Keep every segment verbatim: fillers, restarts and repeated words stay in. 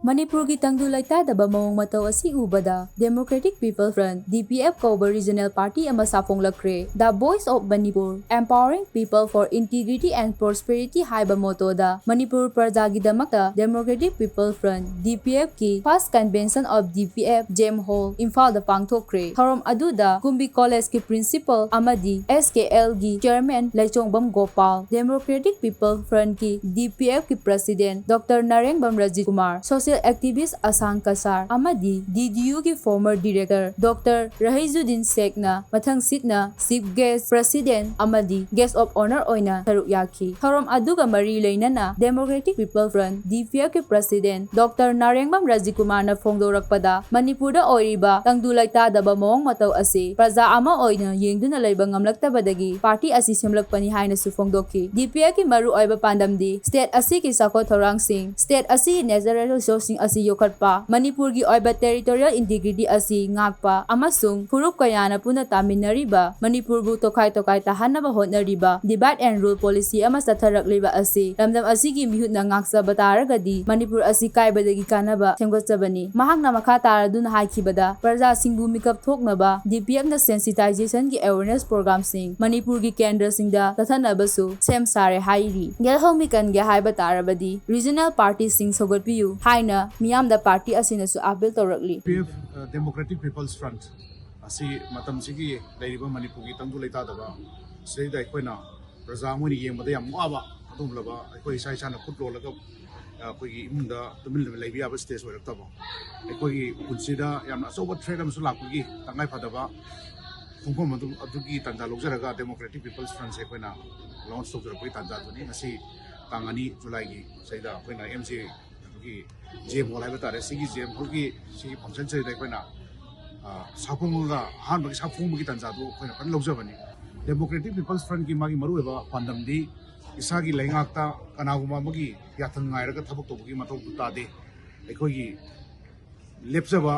ꯃꯅꯤꯄꯨꯔꯒꯤ ꯇꯪꯗꯨ ꯂꯩꯇꯥꯗꯕ ꯃꯑꯣꯡ ꯃꯇꯧ ꯑꯁꯤ ꯎꯕꯗ Democratic People Front, D P F ꯀꯧꯕ regional party ꯑꯃ ꯁꯥꯐꯣꯡꯂꯛꯈ꯭ꯔꯦ꯫ The Voice of Manipur, Empowering People for Integrity and Prosperity ꯍꯥꯏꯕ motto ꯗ Manipur ꯄ꯭ꯔꯖꯥꯒꯤꯗꯃꯛꯇ Democratic People Front, D P F ꯀꯤ first convention of D P F, Jem Hall, ꯏꯝꯐꯥꯜꯗ ꯄꯥꯡꯊꯣꯛꯈ꯭ꯔꯦ꯫ ꯊꯧꯔꯝ ꯑꯗꯨꯗ ꯀꯨꯝꯕꯤ College ꯀꯤ principal ꯑꯃꯗꯤ S K L ꯒꯤ chairman ꯂꯩꯆꯣꯡꯕꯝ Gopal, Democratic People Front ꯀꯤ, D P F ꯀꯤ president Doctor ꯅꯥꯔꯦꯡꯕꯝ ꯔꯥꯖꯤꯀꯨꯃꯥꯔ, social activist ꯑꯁꯥꯡ ꯀꯁꯥꯔ ꯑꯃꯗꯤ D D U ꯒꯤ former director Doctor ꯔꯍꯤꯖꯨꯗꯤꯟ ꯁꯦꯈꯅ ꯃꯊꯪꯁꯤꯠꯅ chief guest, president ꯑꯃꯗꯤ guest of honour ꯑꯣꯏꯅ ꯁꯔꯨꯛ ꯌꯥꯈꯤ꯫ ꯊꯧꯔꯝ ꯑꯗꯨꯒ ꯃꯔꯤ ꯂꯩꯅꯅ Democratic People Front, D P F ꯀꯤ president Doctor ꯅꯥꯔꯦꯡꯕꯝ ꯔꯥꯖꯤꯀꯨꯃꯥꯔꯅ ꯐꯣꯡꯗꯣꯔꯛꯄꯗ, ꯃꯅꯤꯄꯨꯔꯗ ꯑꯣꯏꯔꯤꯕ ꯇꯪꯗꯨ ꯂꯩꯇꯥꯗꯕ ꯃꯑꯣꯡ ꯃꯇꯧ ꯑꯁꯤ ꯄ꯭ꯔꯖꯥ ꯑꯃ ꯑꯣꯏꯅ ꯌꯦꯡꯗꯨꯅ ꯂꯩꯕ ꯉꯝꯂꯛꯇꯕꯗꯒꯤ party ꯑꯁꯤ ꯁꯦꯝꯂꯛꯄꯅꯤ ꯍꯥꯏꯅꯁꯨ ꯐꯣꯡꯗꯣꯛꯈꯤ꯫ D P F ꯀꯤ ꯃꯔꯨꯑꯣꯏꯕ ꯄꯥꯟꯗꯝꯗꯤ state ꯑꯁꯤꯒꯤ ꯆꯥꯎꯈꯠ ꯊꯧꯔꯥꯡꯁꯤꯡ, state ꯑꯁꯤꯒꯤ natural resource ꯁꯤꯡ ꯑꯁꯤ ꯌꯣꯛꯈꯠꯄ, ꯃꯅꯤꯄꯨꯔꯒꯤ ꯑꯣꯏꯕ territorial integrity ꯑꯁꯤ ꯉꯥꯛꯄ ꯑꯃꯁꯨꯡ ꯐꯨꯔꯨꯞ ꯀꯌꯥꯅ ꯄꯨꯟꯅ ꯇꯥꯃꯤꯟꯅꯔꯤꯕ ꯃꯅꯤꯄꯨꯔꯕꯨ ꯇꯣꯈꯥꯏ ꯇꯣꯈꯥꯏ ꯇꯥꯍꯟꯅꯕ ꯍꯣꯠꯅꯔꯤꯕ divide and rule policy ꯑꯃ ꯆꯠꯊꯔꯛꯂꯤꯕ ꯑꯁꯤ ꯂꯝꯗꯝ ꯑꯁꯤꯒꯤ ꯃꯤꯍꯨꯠꯅ ꯉꯥꯛꯆꯕ ꯇꯥꯔꯒꯗꯤ ꯃꯅꯤꯄꯨꯔ ꯑꯁꯤ ꯀꯥꯏꯕꯗꯒꯤ ꯀꯥꯟꯅꯕ ꯁꯦꯝꯒꯠꯆꯕꯅꯤ꯫ ꯃꯍꯥꯛꯅ ꯃꯈꯥ ꯇꯥꯔꯗꯨꯅ ꯍꯥꯏꯈꯤꯕꯗ, ꯄ꯭ꯔꯖꯥꯁꯤꯡꯕꯨ ꯃꯤꯀꯞ ꯊꯣꯛꯅꯕ D P F ꯅ sensitization ꯒꯤ awareness program ꯁꯤꯡ ꯃꯅꯤꯄꯨꯔꯒꯤ ꯀꯦꯟꯗ꯭ꯔꯁꯤꯡꯗ ꯆꯠꯊꯅꯕꯁꯨ ꯁꯦꯝ ꯁꯥꯔꯦ ꯍꯥꯏꯔꯤ꯫ ꯒꯦꯜꯍꯧꯃꯤ ꯀꯟꯒꯦ ꯍꯥꯏꯕ ꯇꯥꯔꯕꯗꯤ regional party ꯁꯤꯡ ꯁꯧꯒꯠꯄꯤꯌꯨ ꯍꯥꯏꯅ ꯃꯤꯌꯥꯝꯗ party ꯑꯁꯤꯅꯁꯨ appeal ꯇꯧꯔꯛꯂꯤ꯫ P F, ꯑ, Democratic People's Front ꯑꯁꯤ ꯃꯇꯝꯁꯤꯒꯤ ꯂꯩꯔꯤꯕ ꯃꯅꯤꯄꯨꯔꯒꯤ ꯇꯪꯗꯨ ꯂꯩꯇꯥꯗꯕ ꯁꯤꯗꯩꯗ ꯑꯩꯈꯣꯏꯅ ꯄ꯭ꯔꯖꯥ ꯑꯃ ꯑꯣꯏꯅ ꯌꯦꯡꯕꯗ ꯌꯥꯝ ꯋꯥꯕ, ꯑꯗꯨꯒꯨꯝꯂꯕ ꯑꯩꯈꯣꯏ ꯏꯁꯥ ꯏꯁꯥꯅ ꯈꯨꯠ ꯂꯣꯜꯂꯒ, ꯑ, ꯑꯩꯈꯣꯏꯒꯤ ꯏꯃꯨꯡꯗ ꯇꯨꯃꯤꯟꯅ ꯂꯩꯕ ꯌꯥꯕ stage ꯑꯣꯏꯔꯛꯇꯕ, ꯑꯩꯈꯣꯏꯒꯤ ꯄꯨꯟꯁꯤꯗ ꯌꯥꯝꯅ ꯑꯆꯧꯕ threat ꯑꯃꯁꯨ ꯂꯥꯛꯄꯒꯤ ꯇꯉꯥꯏ ꯐꯗꯕ ꯈꯣꯡꯐꯝ ꯑꯗꯨ, ꯑꯗꯨꯒꯤ ꯇꯥꯟꯖꯥ ꯂꯧꯖꯔꯒ Democratic People's Front ꯁꯦ ꯑꯩꯈꯣꯏꯅ launch ꯇꯧꯖꯔꯛꯄꯒꯤ ꯇꯥꯟꯖꯥꯗꯨꯅꯤ꯫ ꯉꯁꯤ ꯇꯥꯡ ꯑꯅꯤ ꯖꯨꯂꯥꯏꯒꯤ ꯁꯤꯗ ꯑꯩꯈꯣꯏꯅ M G ꯑꯗꯨꯒꯤ Jem Hall ꯍꯥꯏꯕ ꯇꯥꯔꯦ, ꯁꯤꯒꯤ Jem Hall ꯒꯤ ꯁꯤꯒꯤ function ꯁꯤꯗ ꯑꯩꯈꯣꯏꯅ, ꯑ, ꯁꯥꯐꯣꯡꯉꯒ ꯑꯍꯥꯟꯕꯒꯤ ꯁꯥꯐꯣꯡꯕꯒꯤ ꯇꯥꯟꯖꯥꯗꯨ ꯑꯩꯈꯣꯏꯅ ꯐꯖꯅ ꯂꯧꯖꯕꯅꯤ꯫ Democratic People's Front ꯀꯤ ꯃꯥꯒꯤ ꯃꯔꯨꯑꯣꯏꯕ ꯄꯥꯟꯗꯝꯗꯤ ꯏꯁꯥꯒꯤ ꯂꯩꯉꯥꯛꯇ ꯀꯅꯥꯒꯨꯝꯕ ꯑꯃꯒꯤ ꯌꯥꯊꯪ ꯉꯥꯏꯔꯒ ꯊꯕꯛ ꯇꯧꯕꯒꯤ ꯃꯊꯧ ꯇꯥꯗꯦ꯫ ꯑꯩꯈꯣꯏꯒꯤ ꯂꯦꯞꯆꯕ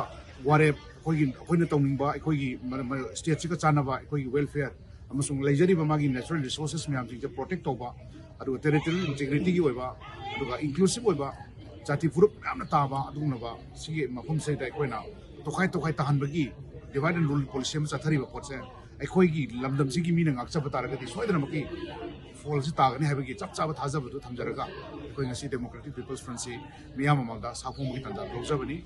ꯋꯥꯔꯦꯞ, ꯑꯩꯈꯣꯏꯒꯤ, ꯑꯩꯈꯣꯏꯅ ꯇꯧꯅꯤꯡꯕ, ꯑꯩꯈꯣꯏꯒꯤ ꯃ-, ꯃ-, state ꯁꯤꯒ ꯆꯥꯟꯅꯕ ꯑꯩꯈꯣꯏꯒꯤ welfare ꯑꯃꯁꯨꯡ ꯂꯩꯖꯔꯤꯕ ꯃꯥꯒꯤ natural resources ꯃꯌꯥꯝꯁꯤꯡꯁꯦ protect ꯇꯧꯕ, ꯑꯗꯨꯒ territorial integrity ꯒꯤ ꯑꯣꯏꯕ, ꯑꯗꯨꯒ inclusive ꯑꯣꯏꯕ ꯖꯥꯇꯤ ꯐꯨꯔꯨꯞ ꯃꯌꯥꯝꯅ ꯇꯥꯕ ꯑꯗꯨꯒꯨꯝꯂꯕ ꯁꯤꯒꯤ ꯃꯐꯝꯁꯤꯗ ꯑꯩꯈꯣꯏꯅ ꯇꯣꯈꯥꯏ ꯇꯣꯈꯥꯏ ꯇꯥꯍꯟꯕꯒꯤ divide and rule policy ꯑꯃ ꯆꯠꯊꯔꯤꯕ ꯄꯣꯠꯁꯦ ꯑꯩꯈꯣꯏꯒꯤ ꯂꯝꯗꯝꯁꯤꯒꯤ ꯃꯤꯅ ꯉꯥꯛꯆꯕ ꯇꯥꯔꯒꯗꯤ ꯁꯣꯏꯗꯅꯃꯛꯀꯤ ꯐꯣꯜꯁꯤ ꯇꯥꯒꯅꯤ ꯍꯥꯏꯕꯒꯤ ꯆꯞ ꯆꯥꯕ ꯊꯥꯖꯕꯗꯨ ꯊꯝꯖꯔꯒ ꯑꯩꯈꯣꯏ ꯉꯁꯤ Democratic People's Frontꯁꯤ ꯃꯤꯌꯥꯝ ꯃꯃꯥꯡꯗ ꯁꯥꯐꯣꯡꯕꯒꯤ ꯇꯥꯟꯖꯥ ꯂꯧꯖꯕꯅꯤ꯫